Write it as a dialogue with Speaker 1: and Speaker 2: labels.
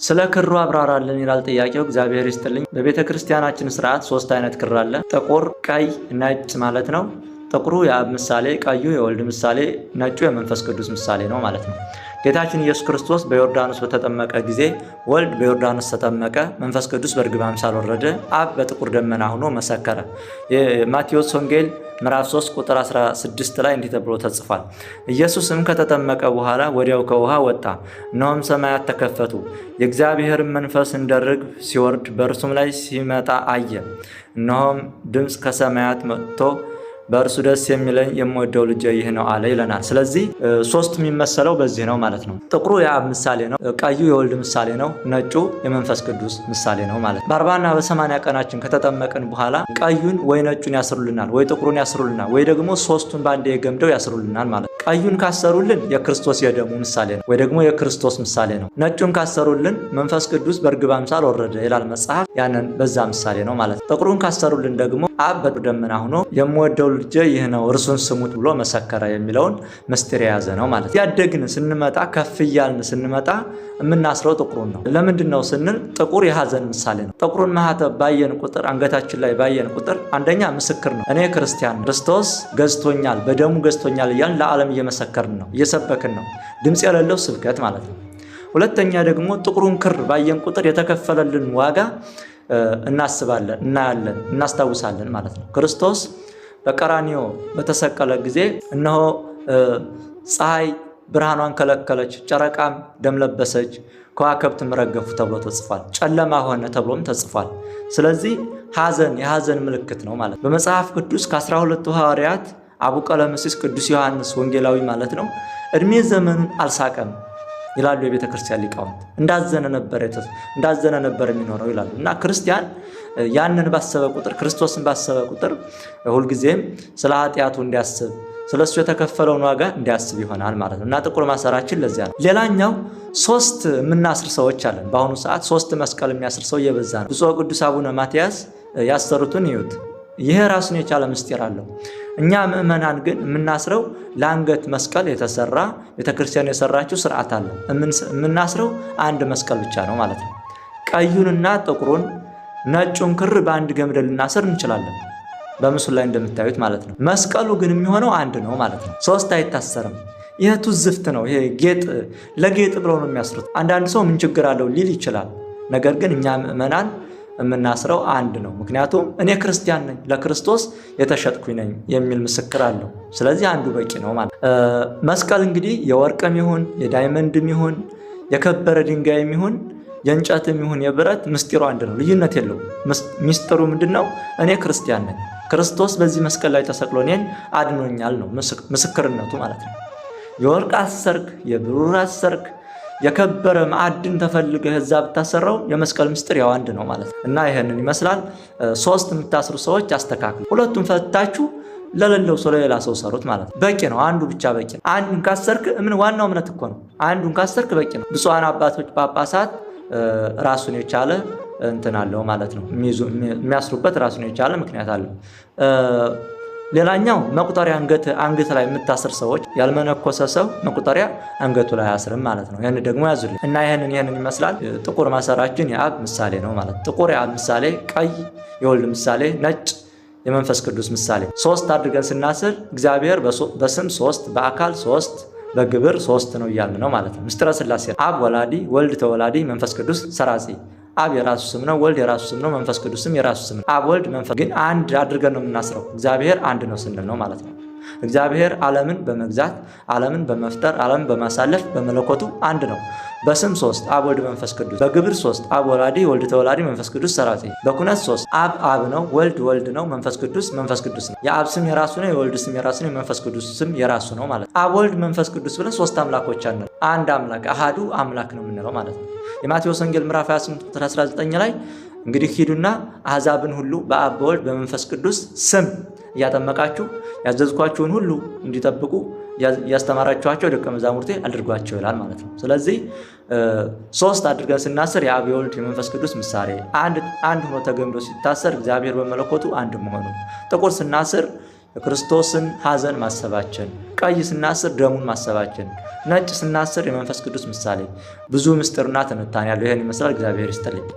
Speaker 1: ስለ ክሩ አብራራልን ይላል ጥያቄው። እግዚአብሔር ይስጥልኝ። በቤተ ክርስቲያናችን ስርዓት ሶስት አይነት ክር አለ። ጥቁር፣ ቀይ፣ ነጭ ማለት ነው። ጥቁሩ የአብ ምሳሌ፣ ቀዩ የወልድ ምሳሌ፣ ነጩ የመንፈስ ቅዱስ ምሳሌ ነው ማለት ነው። ጌታችን ኢየሱስ ክርስቶስ በዮርዳኖስ በተጠመቀ ጊዜ ወልድ በዮርዳኖስ ተጠመቀ፣ መንፈስ ቅዱስ በርግብ አምሳል ወረደ፣ አብ በጥቁር ደመና ሆኖ መሰከረ። የማቴዎስ ወንጌል ምዕራፍ 3 ቁጥር 16 ላይ እንዲህ ተብሎ ተጽፏል። ኢየሱስም ከተጠመቀ በኋላ ወዲያው ከውሃ ወጣ፣ እነሆም ሰማያት ተከፈቱ፣ የእግዚአብሔርን መንፈስ እንደ ርግብ ሲወርድ በእርሱም ላይ ሲመጣ አየ። እነሆም ድምፅ ከሰማያት መጥቶ በእርሱ ደስ የሚለኝ የምወደው ልጄ ይህ ነው አለ ይለናል። ስለዚህ ሶስቱ የሚመሰለው በዚህ ነው ማለት ነው። ጥቁሩ የአብ ምሳሌ ነው፣ ቀዩ የወልድ ምሳሌ ነው፣ ነጩ የመንፈስ ቅዱስ ምሳሌ ነው ማለት ነው። በ40ና በ80 ቀናችን ከተጠመቅን በኋላ ቀዩን ወይ ነጩን ያስሩልናል፣ ወይ ጥቁሩን ያስሩልናል፣ ወይ ደግሞ ሶስቱን በአንድ የገምደው ያስሩልናል ማለት ነው። ቀዩን ካሰሩልን የክርስቶስ የደሙ ምሳሌ ነው፣ ወይ ደግሞ የክርስቶስ ምሳሌ ነው። ነጩን ካሰሩልን መንፈስ ቅዱስ በእርግብ አምሳል ወረደ ይላል መጽሐፍ። ያንን በዛ ምሳሌ ነው ማለት ነው። ጥቁሩን ካሰሩልን ደግሞ አብ በደመና ሆኖ የምወደው ልጄ ይህ ነው እርሱን ስሙት ብሎ መሰከረ የሚለውን ምስጢር የያዘ ነው ማለት ነው። ያደግን ስንመጣ ከፍ እያልን ስንመጣ የምናስረው ጥቁሩን ነው። ለምንድን ነው ስንል ጥቁር የሀዘን ምሳሌ ነው። ጥቁሩን ማህተብ ባየን ቁጥር፣ አንገታችን ላይ ባየን ቁጥር አንደኛ ምስክር ነው። እኔ ክርስቲያን፣ ክርስቶስ ገዝቶኛል፣ በደሙ ገዝቶኛል እያልን ለዓለም እየመሰከርን ነው፣ እየሰበክን ነው። ድምፅ የሌለው ስብከት ማለት ነው። ሁለተኛ ደግሞ ጥቁሩን ክር ባየን ቁጥር የተከፈለልን ዋጋ እናስባለን፣ እናያለን፣ እናስታውሳለን ማለት ነው። ክርስቶስ በቀራንዮ በተሰቀለ ጊዜ እነሆ ፀሐይ ብርሃኗን ከለከለች፣ ጨረቃም ደም ለበሰች፣ ከዋክብትም ረገፉ ተብሎ ተጽፏል። ጨለማ ሆነ ተብሎም ተጽፏል። ስለዚህ ሐዘን የሐዘን ምልክት ነው ማለት ነው። በመጽሐፍ ቅዱስ ከ12ቱ ሐዋርያት አቡቀለምሲስ ቅዱስ ዮሐንስ ወንጌላዊ ማለት ነው እድሜ ዘመኑን አልሳቀም ይላሉ የቤተ ክርስቲያን ሊቃውንት። እንዳዘነ ነበር የሚኖረው ይላሉ። እና ክርስቲያን ያንን ባሰበ ቁጥር፣ ክርስቶስን ባሰበ ቁጥር ሁልጊዜም ስለ ኃጢአቱ እንዲያስብ፣ ስለ እሱ የተከፈለውን ዋጋ እንዲያስብ ይሆናል ማለት ነው። እና ጥቁር ማሰራችን ለዚያ ነው። ሌላኛው ሶስት የምናስር ሰዎች አለን። በአሁኑ ሰዓት ሶስት መስቀል የሚያስር ሰው እየበዛ ነው። ብፁዕ ቅዱስ አቡነ ማትያስ ያሰሩትን ይዩት። ይህ ራሱን የቻለ ምስጢር አለው። እኛ ምዕመናን ግን የምናስረው ለአንገት መስቀል የተሰራ ቤተክርስቲያን የሰራችው ስርዓት አለ። የምናስረው አንድ መስቀል ብቻ ነው ማለት ነው። ቀዩንና ጥቁሩን ነጩን ክር በአንድ ገምደ ልናስር እንችላለን፣ በምስሉ ላይ እንደምታዩት ማለት ነው። መስቀሉ ግን የሚሆነው አንድ ነው ማለት ነው። ሶስት አይታሰርም። ይህ ቱዝፍት ነው። ይሄ ጌጥ ለጌጥ ብለው ነው የሚያስሩት። አንዳንድ ሰው ምን ችግር አለው ሊል ይችላል። ነገር ግን እኛ ምዕመናን የምናስረው አንድ ነው። ምክንያቱም እኔ ክርስቲያን ነኝ፣ ለክርስቶስ የተሸጥኩኝ ነኝ የሚል ምስክር አለው። ስለዚህ አንዱ በቂ ነው ማለት። መስቀል እንግዲህ የወርቅም ይሁን የ diamond ም ይሁን የከበረ ድንጋይም ይሁን የእንጨትም ይሁን የብረት ምስጢሩ አንድ ነው፣ ልዩነት የለውም። ሚስጥሩ ምንድን ነው? እኔ ክርስቲያን ነኝ፣ ክርስቶስ በዚህ መስቀል ላይ ተሰቅሎ እኔን አድኖኛል ነው ምስክርነቱ ማለት ነው። የወርቅ አሰርክ፣ የብሩር አሰርክ፣ የከበረ ማዕድን ተፈልገህ እዛ ብታሰራው የመስቀል ምስጢር ያው አንድ ነው ማለት ነው። እና ይህንን ይመስላል። ሶስት የምታስሩ ሰዎች አስተካክሉ። ሁለቱን ፈታችሁ ለሌለው ሰው ለሌላ ሰው ሰሩት ማለት ነው። በቂ ነው። አንዱ ብቻ በቂ ነው። አንዱን ካሰርክ ምን ዋናው እምነት እኮ ነው። አንዱን ካሰርክ በቂ ነው። ብፁዓን አባቶች ጳጳሳት ራሱን የቻለ እንትን አለው ማለት ነው። የሚያስሩበት ራሱን የቻለ ምክንያት አለው። ሌላኛው መቁጠሪያ አንገት ላይ የምታስር ሰዎች፣ ያልመነኮሰ ሰው መቁጠሪያ አንገቱ ላይ አያስርም ማለት ነው። ይህን ደግሞ ያዙልኝ እና ይህንን ይመስላል። ጥቁር ማሰራችን የአብ ምሳሌ ነው ማለት ነው። ጥቁር የአብ ምሳሌ፣ ቀይ የወልድ ምሳሌ፣ ነጭ የመንፈስ ቅዱስ ምሳሌ። ሶስት አድርገን ስናስር እግዚአብሔር በስም ሶስት፣ በአካል ሶስት፣ በግብር ሶስት ነው እያልን ነው ማለት ነው። ምስጢረ ሥላሴ አብ ወላዲ፣ ወልድ ተወላዲ፣ መንፈስ ቅዱስ ሰራጺ። አብ የራሱ ስም ነው፣ ወልድ የራሱ ስም ነው፣ መንፈስ ቅዱስም የራሱ ስም ነው። አብ ወልድ መንፈስ ግን አንድ አድርገን ነው የምናስረው። እግዚአብሔር አንድ ነው ስንል ነው ማለት ነው። እግዚአብሔር ዓለምን በመግዛት፣ ዓለምን በመፍጠር፣ ዓለምን በማሳለፍ በመለኮቱ አንድ ነው። በስም ሶስት አብ ወልድ መንፈስ ቅዱስ፣ በግብር ሶስት አብ ወላዲ፣ ወልድ ተወላዲ፣ መንፈስ ቅዱስ ሰራጺ። በኩነት ሶስት አብ አብ ነው፣ ወልድ ወልድ ነው፣ መንፈስ ቅዱስ መንፈስ ቅዱስ ነው። የአብ ስም የራሱ ነው፣ የወልድ ስም የራሱ ነው፣ የመንፈስ ቅዱስ ስም የራሱ ነው ማለት ነው። አብ ወልድ መንፈስ ቅዱስ ብለን ሶስት አምላኮች አንል፣ አንድ አምላክ አሃዱ አምላክ ነው የምንለው ማለት ነው። የማቴዎስ ወንጌል ምዕራፍ 28 ቁጥር 19 ላይ እንግዲህ ሂዱና አሕዛብን ሁሉ በአብ በወልድ በመንፈስ ቅዱስ ስም እያጠመቃችሁ ያዘዝኳችሁን ሁሉ እንዲጠብቁ እያስተማራችኋቸው ደቀ መዛሙርቴ አድርጓቸው ይላል ማለት ነው። ስለዚህ ሶስት አድርገን ስናስር የአብ የወልድ የመንፈስ ቅዱስ ምሳሌ፣ አንድ ሆኖ ተገምዶ ሲታሰር እግዚአብሔር በመለኮቱ አንድ መሆኑ፣ ጥቁር ስናስር የክርስቶስን ሐዘን ማሰባችን፣ ቀይ ስናስር ደሙን ማሰባችን፣ ነጭ ስናስር የመንፈስ ቅዱስ ምሳሌ፣ ብዙ ምስጢርና ትንታኔ ያለው ይህን ይመስላል። እግዚአብሔር ይስጥልኝ።